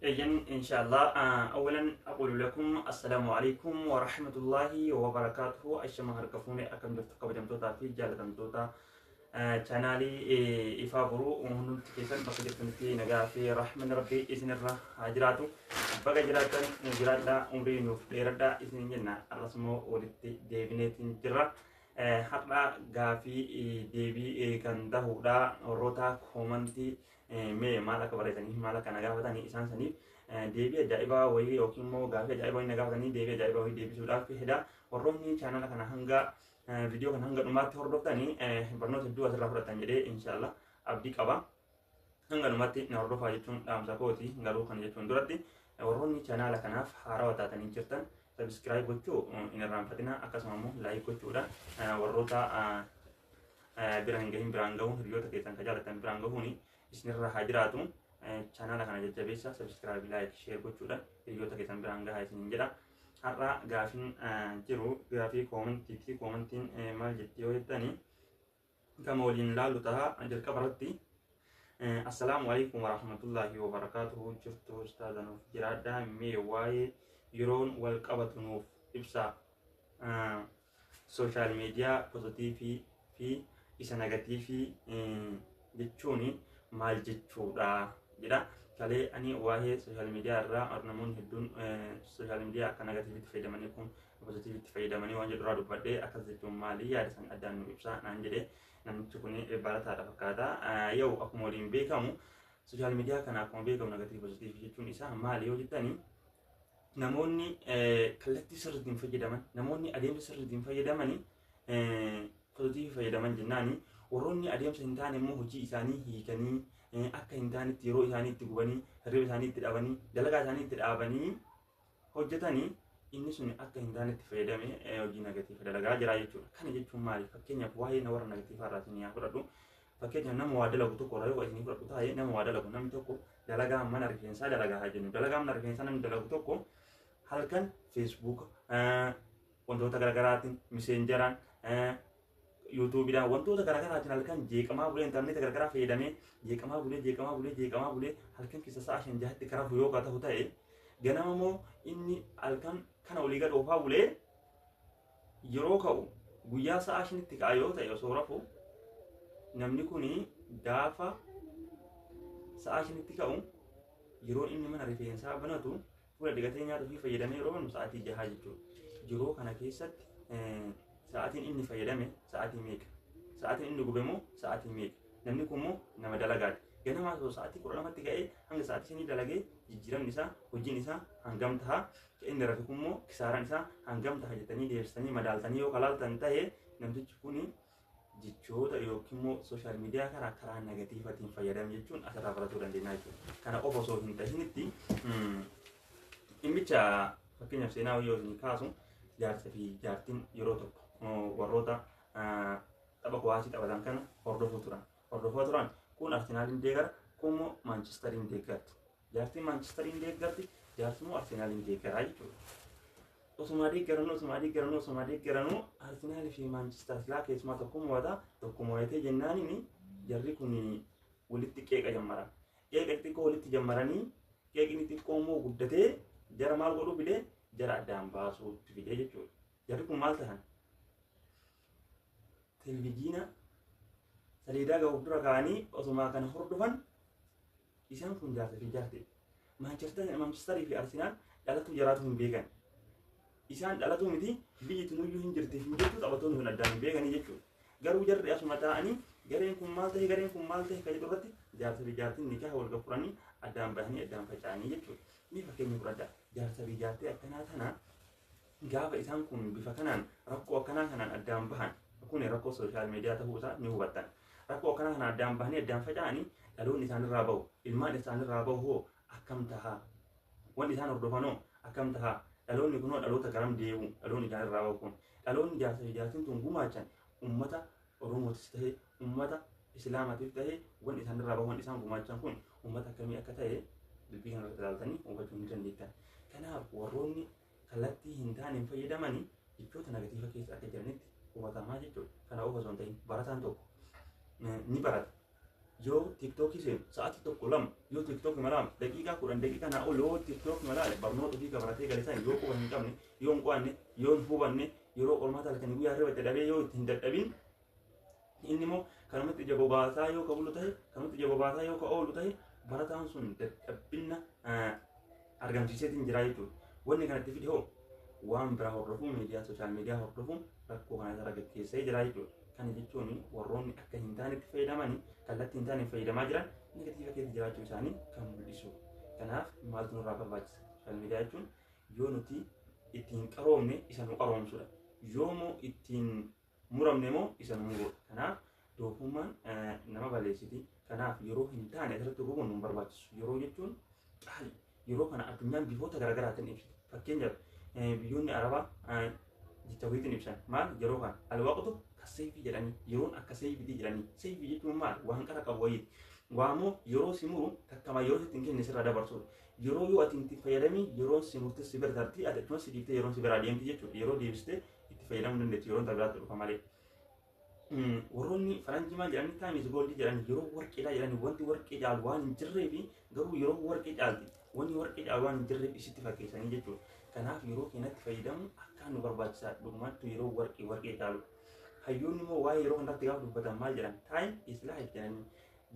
Eeyyan inshallah. Awalan aqulu lakum assalaamu alaikum wa rahmatullahi wa barakaatuhu. Ashama harka fuune, akkam jirtu kabajamtootaa fi jaalatamtoota chaanaalii Ifaa Boruu? Hundumti keessan bakka jirtanitti nagaa fi rahmanni Rabbii isinirra haa jiraatu. Baga jiraattan, nu jiraadhaa, umrii nuuf dheeradhaa isin jenna. Arrasmoo walitti deebineetiin jirra. Har'a gaafii deebii kan ta'uudha. Warroota koomantii mee maal akka barreessanii maal akka na gaafatanii isaan saniif deebii ajaa'ibaa wayii yookiin immoo gaafii ajaa'ibaa wayii na gaafatanii deebii ajaa'ibaa wayii deebisuudhaaf fedha. Warroonni chaanala kana hanga viidiyoo kana hanga dhumaatti hordoftanii barnoota hedduu asirraa fudhatan jedhee inshaallah abdii qaba. Hanga dhumaatti na hordofaa jechuun dhaamsa kooti. Garuu kana jechuun duratti warroonni chaanaala kanaaf haarawaa taatanii jirtan subscribe gochuu hin irraanfatina, akkasuma immoo like gochuudhaan warroota bira hin gahin biraan gahuun, hiriyoota keessan ka jaalatan biraan gahuun isinirra haa jiraatu. Chaanaala kana jajjabeessa, subscribe, like, share gochuudhaan hiriyoota keessan biraan gahaa isiniin jedha. Har'a gaafiin jiru gaafii koomantiiti. Koomantiin maal jetti yoo jettani, gama waliin laallu ta'a. Jalqaba irratti, assalaamu alaikum warahmatullaahi wabarakaatuhu, jirtu ustaaza? Nuuf jiraadha. Mee waa'ee yeroon wal qabatu nuuf ibsaa. Social media positive fi isa negative jechuun maal jechuudha jedha. Kalee ani waa'ee social media irraa namoonni hedduun social media akka negativeitti fayyadamanii, kun positiveitti fayyadamanii waan jedhu irraa dubbadhee, akkas jechuun maali, yaada san addaan nu ibsaa naan jedhe. Namichi kun barataadha fakkaata. Yoo akkuma waliin beekamu social media kana akkuma beekamu negative positive jechuun isaa maali yoo jettanii, namoonni kallattii sirriitiin fayyadaman, namoonni adeemsa sirriitiin fayyadamanii positive fayyadaman jennaani, warroonni adeemsa hin taane immoo hojii isaanii hiikanii akka hin taanetti yeroo isaanii itti gubanii, hirriba isaanii itti dhabanii, dalagaa isaanii itti dhaabanii hojjetanii, inni sun akka hin taanetti fayyadame hojii negative dalagaa jira jechuudha. Kana jechuun maali? Fakkeenyaaf waa'ee warra negative irraa isin haa fudhadhu. Fakkeenyaaf nama waa dalagu tokko irraa yoo isin fudhadhu taa'ee, nama waa dalagu, namni tokko dalagaa mana rifeensaa dalagaa haa jennu. Dalagaa mana rifeensaa namni dalagu tokko halkan Facebook, wantoota garaagaraatiin, Messengeraan, YouTubeiidhaan, wantoota garaagaraatiin halkan jeeqamaa bulee, intarneeta garaagaraa fayyadamee jeeqamaa bulee, jeeqamaa bulee, jeeqamaa bulee, halkan keessa sa'a 5 6tti karaa yoo ta'u ta'e, ganama immoo inni halkan kana olii gad oofaa bulee yeroo ka'u guyyaa sa'a 5tti ka'a yoo ta'e osoo rafu, namni kun gaafa sa'a 5tti ka'u yeroo inni mana rifeensaa banatu, fuula digatee nyaata ofii fayyadamee yeroo banu sa'aatii 6 jechuudha. Yeroo kana keessatti sa'aatiin inni fayyadame sa'aatii meeqa? Sa'aatiin inni gube immoo sa'aatii meeqa? Namni kun immoo nama dalagaati. Ganamaa osoo sa'aatii 12tti ka'ee hanga sa'aatii 5 dalagee jijjiiramni isaa, hojiin isaa hangam ta'a? Inni rafe kun immoo kisaaraan isaa hangam ta'a jettanii deebistanii madaaltanii yoo kalaaltan ta'e, namtichi kun jechoota yookiin immoo social media kana karaa negativeatiin fayyadamu jechuun asirraa baratuu dandeenya jechuudha. Kana qofa osoo hin tahinitti, dhimmicha fakkeenyaaf seenaa yoo isin kaasu, jaarsa fi jaartiin yeroo tokko warroota tapha kuwaasii taphatan kana hordofuu turan. Hordofaa turan, kun Arsenaaliin deeggara, kun immoo Maanchistariin deeggarti. Jaartiin Maanchistariin deeggarti, jaarsi immoo Arsenaaliin deeggaraa jechuudha. Osuma deeggaranuu, osuma deeggaranuu, osuma deeggaranuu, Arsenaalii fi Maanchister silaa keessumaa tokko mo'ata, tokko mo'atee jennaaniin jarri kun walitti qeeqa jammaran. Qeeqa xixiqqoo walitti jammaranii, qeeqni xixiqqoo immoo guddatee jara maal godhuu fidee, jara addaan baasuutti fidee jechuudha. Jarri kun maal tahan? Televizyiina saleedaa gahuuf dura ka'anii osuma kana hordofan, isaan kun jaarsa fi jaartii. Maanchistarii fi Arsenaal dhalatuu jaraatu hin beekan. Isaan dhalatuu miti, biyyi tunuyyuu hin jirti hin jirtu, taphattoonni kun addaan hin beekanii jechuudha. Garuu jarri asuma taa'anii gareen kun maal ta'e, gareen kun maal ta'e kan jedhu irratti jaarsa fi jaartiin nikaa wal gafuranii addaan bahanii addaan faca'anii jechuudha. Mee fakkeenya fudhadhaa. Jaarsa fi jaartii akkanaa tana gaafa isaan kun bifa kanaan rakkoo akkanaa kanaan addaan bahan, kun rakkoo social media ta'uu isaa ni hubattan. Rakkoo akkanaa kanaan addaan bahanii addaan faca'anii, dhaloonni isaanirraa bahu, ilmaan isaanirraa bahu hoo akkam tahaa? Wanti isaan hordofanoo akkam tahaa? Dhaloonni kunoo dhaloota garam deemu? Dhaloonni isaanirraa bahu kun, dhaloonni jaarsa fi jaartiin tun gumaachan ummata Oromootis ta'e ummata Islaamaatiif ta'e, wanti isaanirraa bahu, wanti isaan gumaachan kun ummata akkamii akka ta'e dubbii kanarratti ilaaltanii hubachuu ni dandeettan. Kanaaf warroonni kallattii hin taaneen fayyadamanii jechoota negative keessa akka jiranitti hubatamaa jechuudha. Kana qofa osoo hin ta'in barataan tokko ni barata. Yoo TikTokii seenu sa'aatii tokko lama, yoo TikTokii malaa daqiiqaa 10, daqiiqaa naa ol yoo TikTokii malaa, barnoota ofii baratee galisan yoo quba hin qabne, yoo hin qo'anne, yoo hin hubanne, yeroo qormaata halkanii guyyaa hirriba itti dhabee yoo itti hin dadhabin, inni immoo kanumatti ija bobaasaa yoo ka bulu ta'e, kanumatti ija bobaasaa yoo ka oolu ta'e, barataan sun dadhabbinna argamsiiseetiin jira jechuudha. Wanni kanatti fide hoo waan biraa hordofuu, miidiyaa social media hordofuun rakkoo kana irra gaggeessee jira jechuudha. Kana jechuun warroonni akka hin taanetti fayyadamanii, kallattii hin taane fayyadamaa jiran, negative keessa jiraachuu isaanii kan mul'isu. Kanaaf maaltu nurraa barbaachisa? Social media jechuun yoo nuti ittiin qaroomne isa nu qaroomsudha. Yoo immoo ittiin muramne immoo isa nu murudha. Kanaaf doofummaan nama balleessiti. Kanaaf yeroo hin taane asirratti gubuun nu barbaachisu. Yeroo jechuun qaali. Yeroo kana addunyaan bifoota garaagaraatiin ibsiti. Fakkeenyaaf, biyyoonni Arabaa jecha wayiitiin ibsan. Maal yeroo kana? "Alwaqtu kasseeyfii" jedhanii, yeroon akka seeyfiitii jedhanii. Seeyfii jechuun maal? Waan qara qabu wayiiti. Waamoo yeroo si muru takkama yeroo sitti hin kenne sirraa dabarsudha. Yeroo yoo ati itti fayyadamii, yeroon si murte si bira tartii, ati achuma si dhiiftee yeroon si biraa deemti jechuudha. Yeroo deebistee itti fayyadamuu dandeettu yeroon biraatti dhufa malee. Warroonni faranjii maal jedhanii? "Time is gold" jedhanii, yeroo warqeedha jedhanii. Wanti warqee caalu waan hin jirree fi garuu yeroo warqee caalti, wanni warqee caalu waan hin jirreef isitti fakkeessanii jechuudha. Kanaaf yeroo keenyatti fayyadamu akkaan nu barbaachisaa. Dhugumattu yeroo warqee warqee caalu. Hayyoonni immoo waa'ee yeroo kanarratti gaafa dubbatan maal jedhan? "Time is life" jedhanii,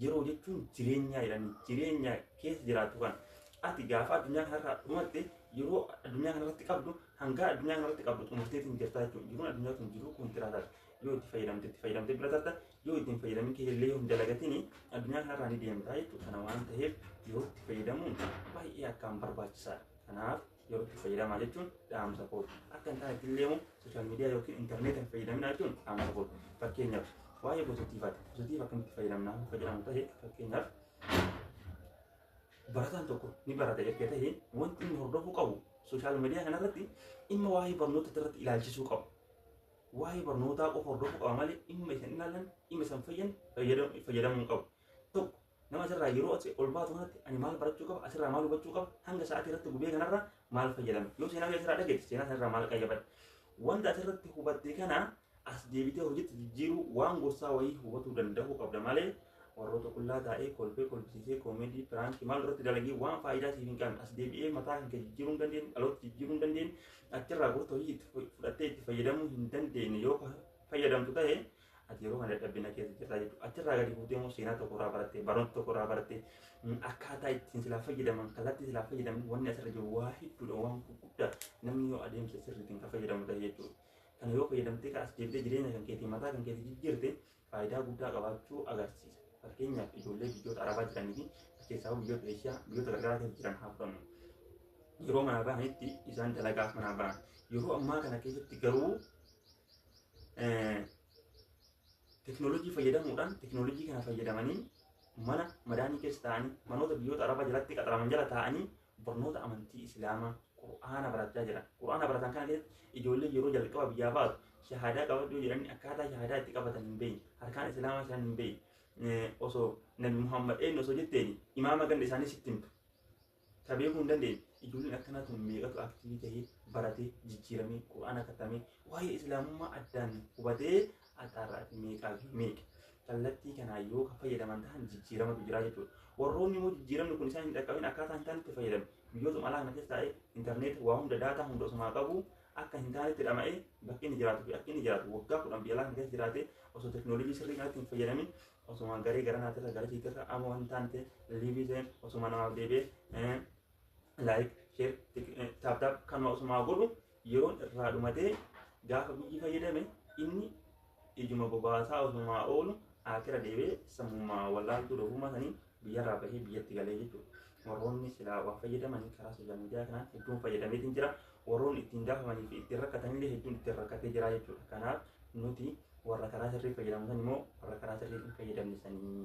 yeroo jechuun jireenya jedhanii. Jireenya keessa jiraattu kana ati gaafa addunyaa kanarraa dhumatte, yeroo addunyaa kanarratti qabdu, hanga addunyaa kanarratti qabdu xumurteetiin jirtaa jechuudha. Jiruun addunyaa tun jiruu kontiraataati. Yoo itti fayyadamte itti fayyadamte bira tarta, yoo ittiin fayyadamin kee illee yoo hin dalagatini addunyaa kanarraa ni deemtaa jechuudha. Kana waan ta'eef yeroo itti fayyadamuun baay'ee akkaan barbaachisaadha. Kanaaf yeroo itti fayyadamaa jechuun dhaamsa kooti. Akka hin taanetti illee immoo social media yookiin intarneeta hin fayyadaminaa jechuun dhaamsa kooti. Fakkeenyaaf, waa'ee positiveaati. Positive akkamitti fayyadamnaa fayyadamu ta'e, fakkeenyaaf, barataan tokko ni barata erga ta'e, wanti inni hordofuu qabu social media kanarratti dhimma waa'ee barnoota irratti ilaalchisuu qabu. Waa'ee barnootaa qofa hordofuu qaba malee dhimma isan ilaalan, dhimma isan fayyan fayyadamuu hin qabu. Tokko nama asirraa yeroo asii ol baatu kanatti ani maal barachuu qaba, asirraa maal hubachuu qaba, hanga sa'aatii irratti gubee kanarraa maal fayyadame, yoo seenaa asirraa dhageesse seenaa sanarraa maal qayyabadhe, wanta asirratti hubatte kana as deebitee hojiitti jijjiiruu, waan gorsaa wayii hubatuu danda'uu qabda malee, warroota qullaa taa'ee kolfee kolfisiisee comedy, prankii maal irratti dalagee waan faayidaa siif hin qabne, as deebi'ee mataa kan kee jijjiiruu hin dandeenye, dhaloota jijjiiruu hin dandeenye, achirraa gorsa hojii itti fudhattee itti fayyadamuu hin dandeenye yoo fayyadamtu ta'e, ati yeroo kana dadhabbina keessa jirta jechuudha. Achirraa gadi buutee immoo seenaa tokko irraa barattee, barnoota tokko irraa barattee, akkaataa ittiin silaa fayyadaman, kallattii silaa fayyadaman, wanni asirra jiru waa hedduudha, waan gurguddaa namni yoo adeemsa sirriitiin kan fayyadamu ta'e jechuudha. Kana yoo fayyadamtee as deebitee jireenya kan keetii, mataa kan keetii jijjiirte, faayidaa guddaa qabaachuu agarsiisa. Fakkeenyaaf, ijoollee biyyoota Arabaa jiranii fi keessaa biyyoota Eeshiyaa, biyyoota garagaraa keessa jiran haa fudhannu. Yeroo manaa bahanitti isaan dalagaaf manaa bahan. Yeroo ammaa kana keessatti garuu teknoolojii fayyadamuudhaan, teknoolojii kana fayyadamanii mana madaanii keessa taa'anii, manoota biyyoota Arabaa jalatti qaxaraman jala taa'anii barnoota amantii Islaamaa Qur'aana barachaa jiran. Qur'aana baratan kana keessatti ijoollee yeroo jalqaba biyyaa baatu shahaadaa qabadhu jedhanii akkaataa shahaadaa itti qabatan hin beekne. Harkaan Islaamaa isaan hin beekne. Osoo Nabi Muhammad eenyu osoo jetteen imaama ganda isaanii sitti himtu. Ka beekuu hin dandeenye. Ijoolleen akkanaa tun meeqatu active ta'ee baratee jijjiiramee Qur'aana katamee waa'ee Islaamummaa addaan hubatee ataarraati meeqaa fi meeqa. Kallattii kanaa yoo ka fayyadaman ta'an jijjiiramatu jira jechuudha. Warroonni immoo jijjiiramni kun isaan hin dhaqqabin akkaataa hin taanetti fayyadamu. Biyyootuma alaa kana keessa taa'ee intarneet waa hunda, data hunda osumaa qabu, akka hin taanetti dhama'ee bakki inni jiraatuu fi akka inni jiraatu waggaa 10 biyya alaa kana keessa jiraatee osoo teknoolojii sirrii kanatti hin fayyadamin, osuma garee gara naatirra gara siitirra amma waan taane live seen, osuma namaaf deebi'ee like, share, tap tap kanuma osumaa godhu, yeroon irraa dhumatee gaafa biyyi fayyadame, inni ijuma bobaasaa osumaa oolu akira deebi'ee sammummaa wallaaltuu dofummaa sanii biyyarraa bahee biyyatti galee jechuudha. Warroonni silaa waa fayyadamanii karaa social media kanaan hedduun fayyadameetiin jira. Warroonni ittiin daafamanii fi ittiin rakkatanillee hedduun ittiin rakkatee jira jechuudha. Kanaaf nuti warra karaa sirrii fayyadamu san immoo warra karaa sirrii hin fayyadamne sanii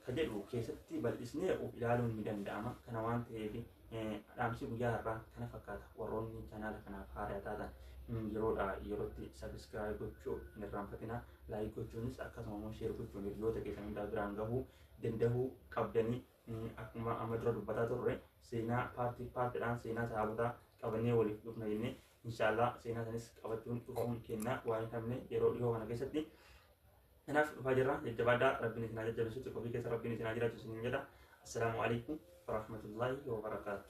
ka jedhu keessatti bal'isnee of ilaaluun ni danda'ama. Kana waan ta'eef dhaamsi guyyaa har'aa kana fakkaata. Warroonni chaanaala kanaaf haaraa taatan yeroodha yerootti subscribe gochuu hin irraanfatina. Like gochuunis akkasuma immoo share gochuun hiriyoota keessan hundaa biraan gahuu danda'uu qabdanii. Akkuma amma dura dubbataa turre, seenaa part partiidhaan seenaa sahaabotaa qabannee waliif dhufna jennee, inshaallah seenaa sanis qabachuun dhufuun kenna waan hin hafne yeroo dhihoo kana keessatti. Kanaaf dhufaa jirra, jajjabaadhaa, rabbiin isin haa jajjabeessu, xiqqoo fi keessa rabbiin isin haa jiraachisu isiniin jedha. Assalaamu alaikum warahmatullaahi wabarakaatu.